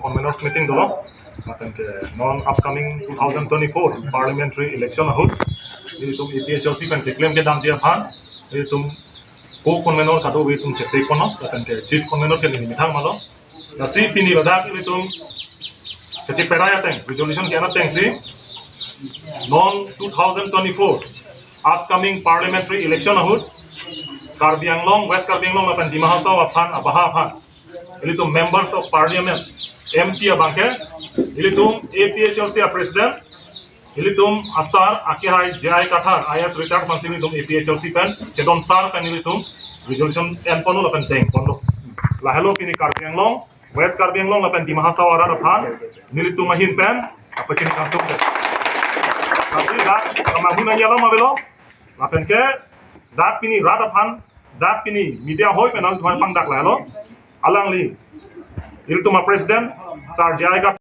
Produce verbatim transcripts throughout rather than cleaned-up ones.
Conveners meeting dolo. Lapen ke non upcoming two thousand twenty-four parliamentary election ahut ilitum A P H L C pen keklem kedamji aphan ilitum co-convenor kadokave atum chepte kono, lapen ke chief convenor ke neli methang malo. Lasi pini ladak ilitum kacheprai ateng, resolution ke-en atengsi non two thousand twenty-four upcoming parliamentary election ahut Karbi Anglong, West Karbi Anglong lapen Dima Hasao aphan, abaha aphan ilitum members of parliament, M P abangke ilitum A P H L C a president, ilitum asar akehai J I Kathar, I A S retired aphansi ilitum A P H L C pen chedon sar pen ilitum resolution en ponlo lapen deng ponlo. Lahelo pini Karbi Anglong, West Karbi Anglong lapen Dima Hasao arat aphan nelitum ahin pen apachin kangtung. Lasi dak kemahun alam avelo. Lapen ke dak pini rat aphan, dak pini media hoi pen nangtum aphan pangdak lahelo. Alangli ilitum a president, Sir J I Kathar.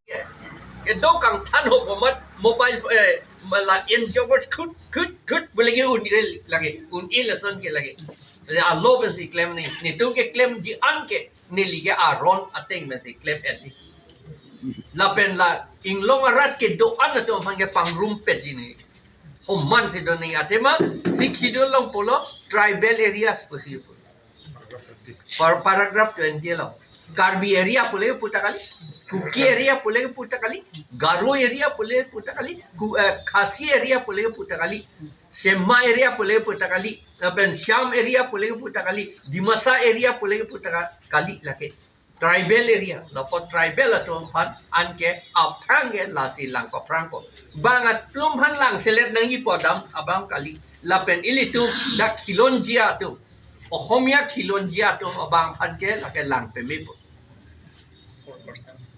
Kedo kangthan ho pomat mobile, eh, mala en jogos khut khut khut boleh ke un-e lake, un-e lason ke lake. Ya, alo pensi klem ni, netum keklemji an ke neli ke aron ateng pensi klem-etji. Lapen la Inglong arat kedo-an atum aphan ke pangrumpetji ni. Homan si do ni, athema Sixth Schedule along pulo tribal areas pusi pu. Par-, paragraph twenty along. Karbi area pule pu ta kali, Kuki area pule pu ta kali, Garo area pule pu ta kali, Ku-, eh, Khasi area pule pu ta kali, Sema area pule pu ta kali, lapen Sham area pule pu ta kali, Dimasa area pule pu ta ka-, kali lake. Tribal area, lapu tribal atum aphan anke aphrang ke lasi lang paphrang ko. Bang atum aphan lang selet nangji pu adam abang kali. Lapen ilitum dak Khilonjia atum, Ohomia Khilonjia atum abang aphan ke lake lang peme pu.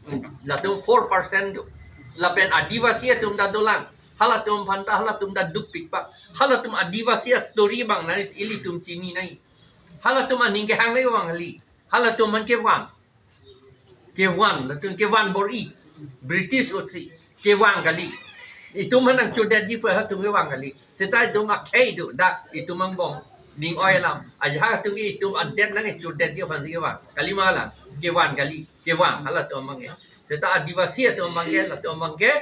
Hmm, latum four percent do. Lapen Adivasi atum ta dolang. Halatum aphan ta halatum ta dukpik pak. Halatum Adivasi a story bang na ilitum chini nai. Halatum aning kehang nai bang kali. Halatum aphan kevan. Kevan, latum kevan bor-i. British ahutsi kevan kali. Itum aphan nangchurdetji pu halatum kevan kali. Seta itum akhei do, dak itum angbong ning oi alam. Ajahak atum ke itum adet nangchurdetji aphansi kevan. Kali ma lang, kevan kali, kevan halatum abang ke. Seta Adivasi atum abang ke, latum abang ke,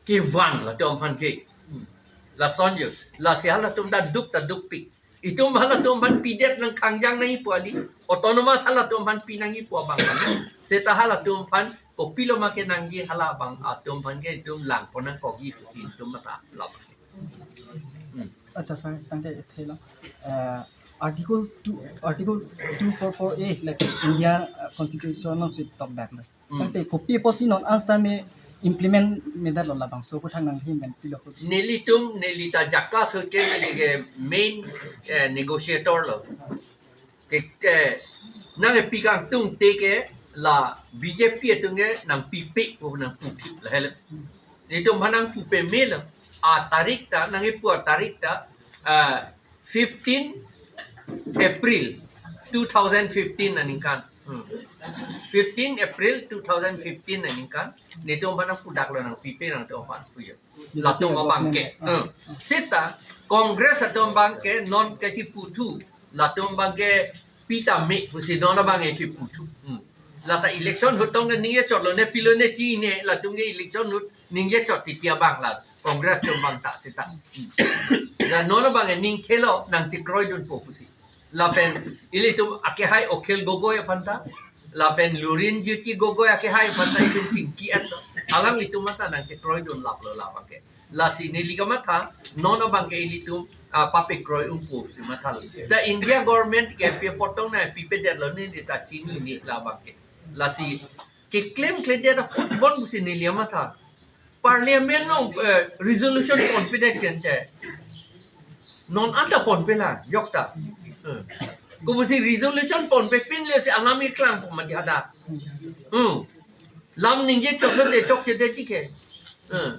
kevan latum aphan ke. Hmm. Lason jo, lasi halatum ta duk ta dukpik. Itum halatum aphan pidet nangkhangjang nangji pu kali. Autonomous halatum aphan pi nangji pu abang kali. Seta halatum aphan kopilo ma kenangji hala abang atum aphan ke itum lang pon nangkokji pusi itum matha lap. Hmm. Acha, sir, tangte ithelo. Eh, Article two, Article two four four A, like, India, uh, Constitution along si tokdak lo. Hmm. Tangte kopi apotsi non an setame implement medet lo labangso aphuthak nangli men pilo ko. Nelitum, neli ta JACAS ahut ke neli ke main, eh, negotiator lo. Ke, ke, nangkepi kangtungte ke la B J P atum ke nangpipe pu nangputhip lahelo. Netum aphan nangpu peme lo. A tarik ta, nangkepu a tarik ta, ah, fifteen April two thousand fifteen aningkan. Hmm. Fifteen April two thousand fifteen aningkan. Netum aphan nangpudak lo nangpipe nangtum aphan puyo. Latum abang ke. Hmm. Seta Congress atum abang ke non kachiputhu. Latum abang ke pita me pusi non abang ke chiputhu. Hmm. Lata election ahut tong ke ningje chotlo ne pilo ne chine, latum ke election ahut ningje chot titi abang la Congress atum abang ta seta. Hmm. La non abang ke ning khelo nangchekroidunpo pusi. Lapen ilitum akehai Akhil Gogoi aphan ta, lapen Lurin Jyoti Gogoi akehai aphan ta itum chingki-et lo. Alanglitum ta nangchekroidun laplo labang ke. Lasi neli kamatha, non abang ke ilitum, ah, papekroi ungpo si matha lo. The India government ke pi apot tong nangpipedet lo ne, neli ta chinine labang ke. Lasi keklemkledet apot bon pusi neli kamatha. Parliament along, eh, resolution ponpedet kente. Non anta ponpe la, yok ta. Eh. Kopusi resolution ponpepin le si alam keklangpo mati hadak. Hmm. Lam ningje choklo te chokchedetji ke. Eh.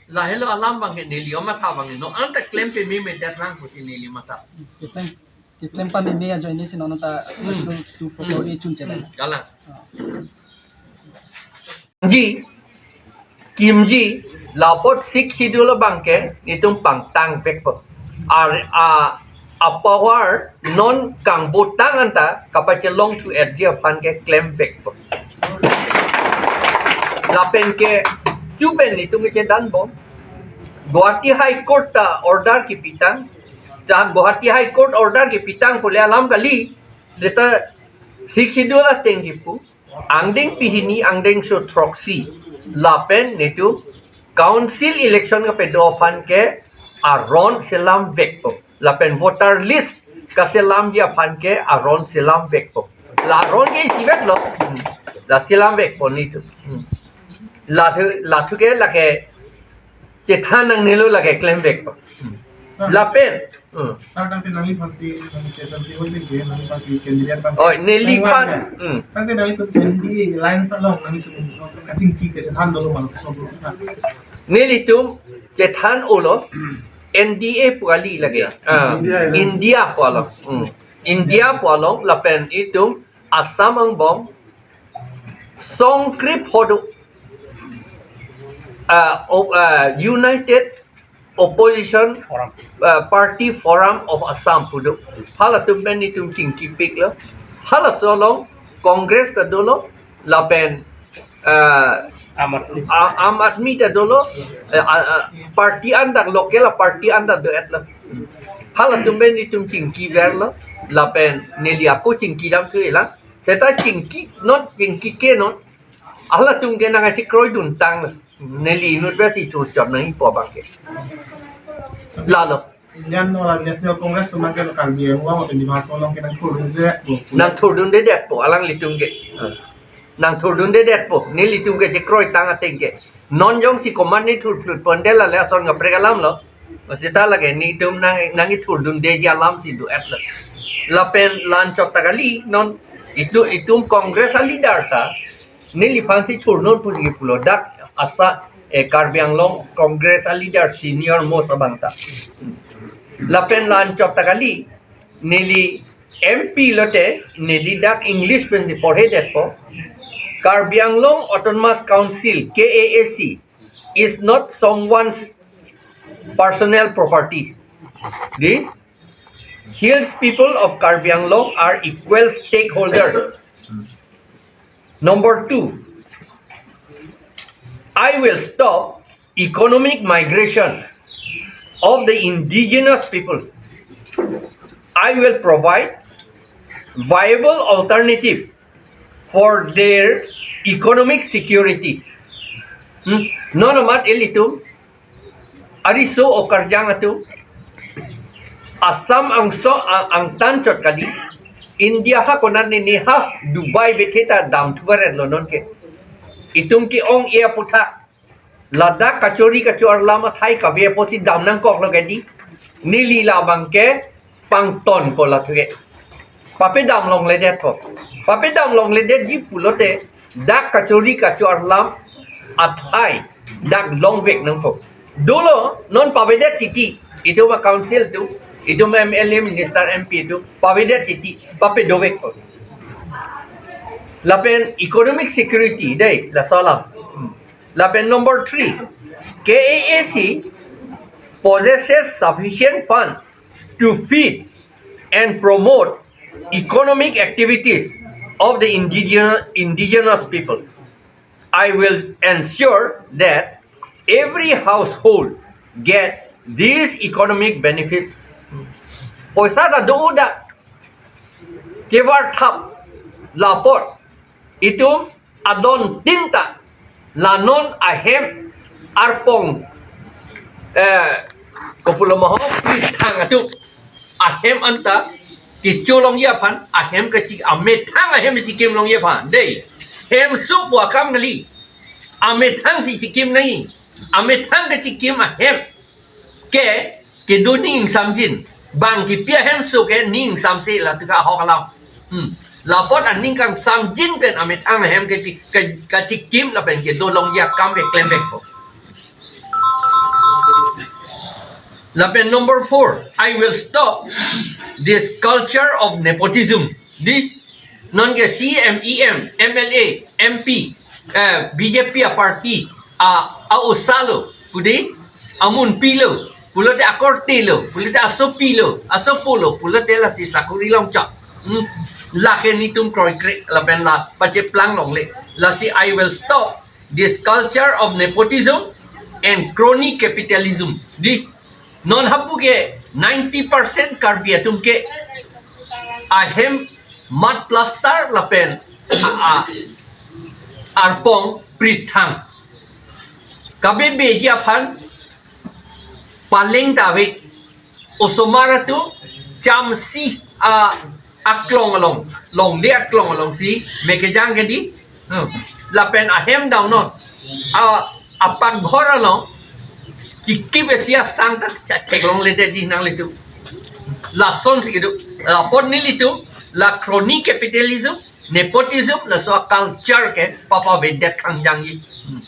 Lahelo alam abang ke neli kamatha abang ke. Non anta klem pememedet lang pusi neli matha. Keklem, keklem pameme ajoine si non anta Hmm. Article two four four A chunche lang. Hmm. Kalang. Ah. Ji, kimji, lapu Sixth Schedule abang ke, itum pangtang pekpo. Ar, a, a-power non kangbotang anta kapachelongthu-etji aphan ke klemvekpo. Lapen ke chupen itum chedanbom. Guwahati High Court ta order kepitang. Jang Guwahati High Court order kepitang pule alam kali. Seta Sixth Schedule ateng kipu. Angdengpi hini, angdengso throksi. Lapen netum council election kapado aphan ke aron selamvekpo. Lapen voter list kaselamji aphan ke aron selamvekpo. La aron ke isivet lo. Hmm. La selamvekpo netum. Hmm. Lathu, lathu ke lake chethan nangnelo, lake klemvekpo. Hmm. Lapen. Hmm. Sir, tangte nangliphan si, nangli K S M C holding ke, nangliphan si candidate aphan. Oh, neliphan. Hmm. Tangte nanglitum N D A alliance along nanglitum kachingki kachethan dolo ma laso dolo. Nelitum chethan-olo, N D A pu kali lake. Ah, India Alliance. India pu along. Hmm. India pu along lapen itum Assam angbong songkrip hodu, ah, o-, ah, United Opposition Forum. Ah, Party Forum of Assam pudu. Halatum pen itum chingkipiklo. Halaso along Congress ta dolo, lapen, ah, Aam Aadmi. A-, Aam Aadmi ta dolo, eh, ah, ah, party an dak local a-party an ta do-etlo. Halatum pen itum chingkiverlo, lapen neli ako chingkidamthu-elang. Seta chingki non, chingki ke non. Halatum ke nangchekroi duntang. Neli inut besi thurchot nangjipo abang ke. Lalo. Indian wala National Congress atum ke Karbi Anglong atau di Bihar along ke nangthurdundedetpo. Nangthurdundedetpo, alanglitum ke. Nangthurdundedetpo. Nelitum ke chekroitang ateng ke. Non jongsi komat ne thurphlut ponte lale ason kaprek alamlo. Masita lake netum nang, nangthurdundeji alam si do-etlo. Lapen la-anchot ta kali non itu, itum Congress a-leader ta neliphan si thurnon pu nangji pulo dak asa, eh, Karbi Anglong Congress a-leader senior most abang ta. Lapen la-anchot ta kali neli M P lote neli dak English pensi porhedetpo. Karbi Anglong Autonomous Council, K A A C, is not someone's personal property. The hills people of Karbi Anglong are equal stakeholders. Number two, I will stop economic migration of the indigenous people. I will provide viable alternative for their economic security. Hmm? Non amat ilitum, ariso okarjang atum, Assam angso ang, angtan chot kali, India ha konat ne ne ha Dubai bethe ta damthuvaretlo non ke. Itum ke-ong-e aputhak. Ladak kachori kacho-arlam athai kave apotsi dam nangkoklo ke di. Neli labang ke pangtonpo lathu ke. Papedam longledetpo. Papedam longledetji pulote dak kachori kacho-arlam athai dak longvek nangpo. Dolo non pavedet titi. Itum a-council atum, itum M L A, minister, M P atum pavedet titi. Papedovekpo. Lapen economic security dei laso alam. Hmm. Lapen number three, K A A C possesses sufficient funds to feed and promote economic activities of the indigenous, indigenous people. I will ensure that every household get these economic benefits. Poisa ta do dak kevar thap lapot itum adon tin ta la non ahem arpong, eh, kopulo ma ho, methang atum ahem anta kecholongji aphan, ahem kachi, amethang ahem chikimlongji aphan dei. Hemso pu akam kali. Amethang si chikim nangji. Amethang kachikim ahem ke, kedo ning ingsamjin. Bang kipi ahemso ke ning ingsamse latika ahok alam. Hmm. Lapot aning kangsamjin pen amethang ahem kachi, ka, kachikim lapen kedolongji akam ke klemvekpo. Lapen number four, I will stop this culture of nepotism. Di, non ke C M, E M, M L A, M P, eh, B J P a-party, a, a-osalo, kudi, amunpilo, Pulote akorte lo, pulote asopi lo, asopo lo, pulote lasi sakori longchot. Hmm. Lake netum kroikre, lapen la pacheplang longle. Lasi I will stop this culture of nepotism and crony capitalism. Di, non hapu ke ninety percent Karbi atum ke ahem mud plaster lapen a, a, arpong prit thang. Kabebeji aphan paleng ta ave. Osomar atum chamsi a aklong along, longle aklong alongsi me kejang ke di. Hmm. Lapen ahem down non. A, apakghor along chikip esi asang ta theklongledetji nanglitum. Lasonsi kedo. Apot nelitum la crony capitalism, nepotism, laso culture ke papavedet khangjangji. Hmm.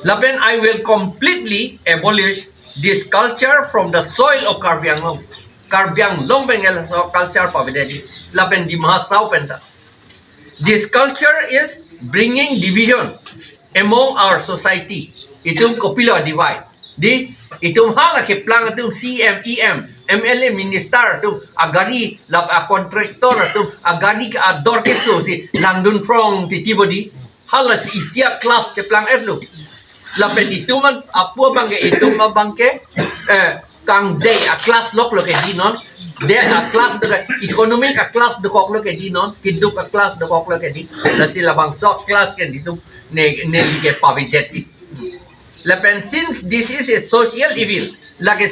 Lapen I will completely abolish this culture from the soil of Karbi Anglong. Karbi Anglong pen ke laso culture pavedetji. Lapen Dima Hasao pen ta. This culture is bringing division among our society. Itum kopilo divide. Di, itum hala keplang atum C M, E M, M L A, minister atum agari, lap a contractor atum agari ke ador keso si langdun phrong titi bodi. Halasi isi a class cheplang-etlo. Lapen itum an apu abang ke, itum abang ke, eh, kangdei a class loklo ke di non. Dei a class dokok, economic a class dokoklo ke di non. Keduk a class dokoklo ke di. Lasi labangso class ke di itum ne, ne ke pavedetji. Lapen since this is a social evil, lake